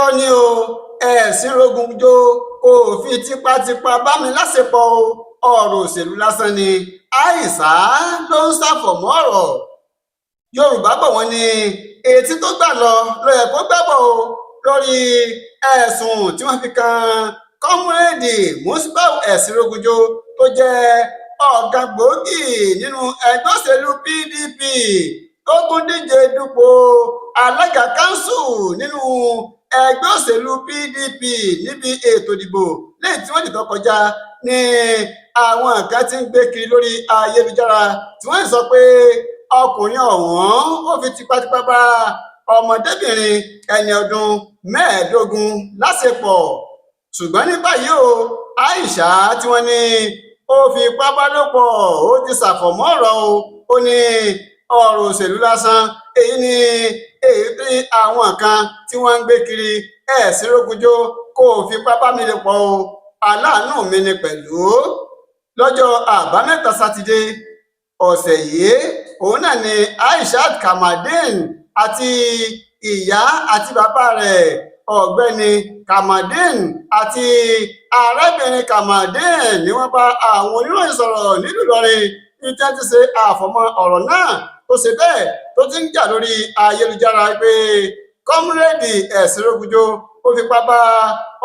Irọ́ ni o, Ẹ̀sìnrógunjó kò fi tipátipá bá mi láṣepọ̀ o, ọ̀rọ̀ òṣèlú lásán ni. Aisha ló ń ṣàfọ̀mọ́ ọ̀rọ̀. Yorùbá bọ̀, wọ́n ní etí tó gbà lọ ló yẹ kó gbà bọ̀ o. Lórí ẹ̀sùn tí wọ́n fi kan Comrade Musbau Ẹ̀sìnrógunjó, tó jẹ́ ọ̀gá gbòógì nínú ẹgbẹ́ òṣèlú PDP, tó tún díje dupò alága kanṣu nínú ẹgbẹ́ òṣèlú PDP níbi ètò ìdìbò lẹ́yìn tí wọ́n dìtọ́ kọjá, ní àwọn kan tí ń gbé kiri lórí ayélujára tí wọ́n sọ pé ọkùnrin ọ̀hún ó fi tipátipá bá ọmọdébìnrin ẹni ọdún 15 láṣepọ̀. Ṣùgbọ́n ní báyìí o, Aisha tí wọ́n ní ó fi ipá bá lò pọ̀, ó ti ṣàfọ̀mọ́ ọ̀rọ̀ o. Ó ní ọ̀rọ̀ òṣèlú lásán èyí ni èyí tí àwọn kan tí wọ́n ń gbé kiri. Ẹ̀sìnrógunjó kò fipá bá mi lò pọ̀ o, aláàánú mi ni pẹ̀lú. Lọ́jọ́ Àbámẹ́ta Sátidé ọ̀sẹ̀ yìí, òun náà ni Aishat Kamaldeen àti ìyá àti bàbá rẹ̀, Ọ̀gbẹ́ni Kamaldeen àti arábìnrin Kamaldeen, ni wọ́n bá àwọn oníròyìn sọ̀rọ̀ nílùú Ìlọrin ní tí wọ́n ti ṣe àfọ̀mọ́ ọ̀rọ̀ náà tó ṣe bẹ́ẹ̀ tó ti ń jà lórí ayélujára pé Comrade Ẹ̀sìnrógunjó ó fipá bá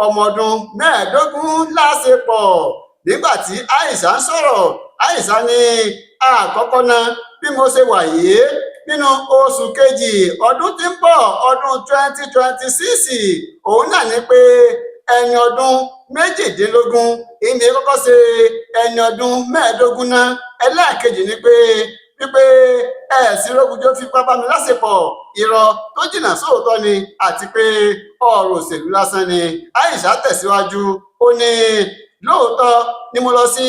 ọmọ ọdún 15 láṣepọ̀. Nígbà tí Aisha ń sọ̀rọ̀, Aisha ní, "Àkọ́kọ́ náà, bí mo ṣe wà yìí, nínú oṣù kejì ọdún tí ń bọ̀, ọdún 2026, òun náà ní pé ẹni ọdún 18. Ìní kọ́kọ́ ṣe ẹni ọdún 15 náà. Ẹlẹ́ẹ̀kejì ni pé wípé Ẹ̀sìnrógunjó fipá bá mi láṣepọ̀, irọ́ tó jìnnà sóòótọ́ ni àti pé ọ̀rọ̀ òṣèlú lásán ni." Aisha tẹ̀síwájú, ó ní, "Lóòótọ́ ni mo lọ sí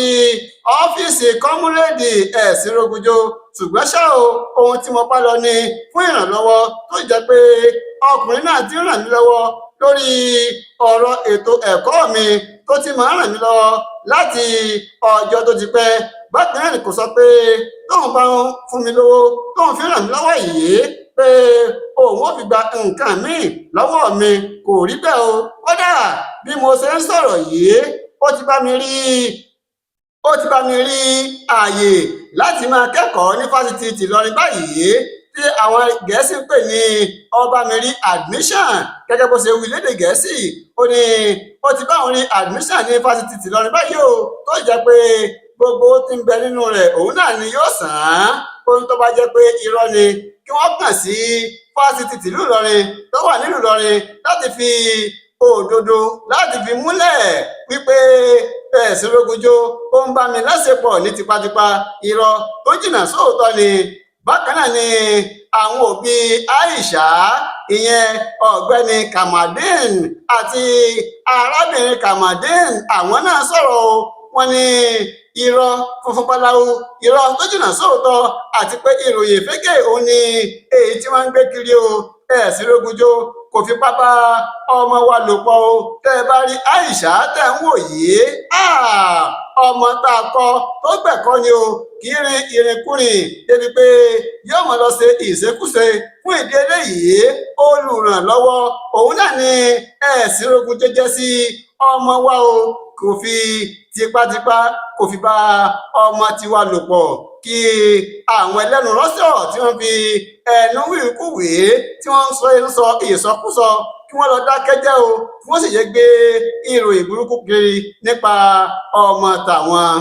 ọ́fíìsì Comrade Ẹ̀sìnrógunjó, ṣùgbọ́n ṣá o, ohun tí mo bá lọ ni fún ìrànlọ́wọ́, tó jẹ́ pé ọkùnrin náà ti ràn mí lọ́wọ́ lórí ọ̀rọ̀ ètò ẹ̀kọ́ mi, tó ti máa ń ràn mí lọ́wọ́ láti ọjọ́ tó ti pẹ́. Bákan náà kò sọ pé tóun bá ń fún mi lówó tóun fi ràn mí lọ́wọ́ yìí pé òun ò fi gba nǹkan míì lọ́wọ́ mi. Kò rí bẹ́ẹ̀ o. Kódà bí mo ṣe ń sọ̀rọ̀ yìí, ó ti bá mi rí ààyè láti máa kẹ́kọ̀ọ́ ní Fásitì tìlọrin báyìí, tí àwọn Gẹ̀ẹ́sì ń pè ní ọbámirí admission, gẹ́gẹ́ bó ṣe wí lédè Gẹ̀ẹ́sì. Ó ní ó ti bá òun rí admission ní Fásitì tìlọrin báyìí o, tó jẹ́ pé gbogbo tí ń bẹ nínú rẹ̀, òun náà ni yóò sàn án. Ohun tó bá jẹ́ pé irọ́ ni, kí wọ́n kàn sí Fásitì tìlú Ìlọrin tó wà nílùú Ìlọrin láti fi òdodo láti fi múlẹ̀ wípé Ẹ̀sìnrógunjó ó ń bá mi láṣepọ̀ ní tipátipá, irọ́ tó jìnnà sóòótọ́ ni." Bákan náà ni àwọn òbí Aisha, ìyẹn Ọ̀gbẹ́ni Kamaldeen àti arábìnrin Kamaldeen, àwọn náà sọ̀rọ̀ o. Wọ́n ní irọ́ funfun báláwo, irọ́ tó jìnnà sóòótọ́ àti pé ìròyìn ìfẹ́gẹ́ òun ni èyí tí wọ́n ń gbé kiri o. Ẹ̀sìnrógunjó kò fipá bá ọmọ wa lò pọ̀ o. Tẹ́ ẹ bá rí Aisha tẹ́ ń wò yìí, ọmọ tá a kọ́ tó gbẹ̀kọ́ ni o, kì í rin ìrìnkúrìn débi pé yóò mọ̀ lọ ṣe ìṣekúṣe. Fún ìdí eléyìí, olùrànlọ́wọ́ òun náà ni Ẹ̀sìnrógunjó jẹ́ sí ọmọ wa o. Kò fi tipátipá, kò fi bá ọmọ tiwa lò pọ̀. Kí àwọn ẹlẹ́nu rọ́ṣọ̀ tí wọ́n fi ẹnu wíwíkúwìí tí wọ́n ń sọ ìsọkúsọ, kí wọ́n lọ dákẹ́ jẹ́ o, kí wọ́n sì yé gbé ìròyìn burúkú kiri nípa ọmọ tàwọn.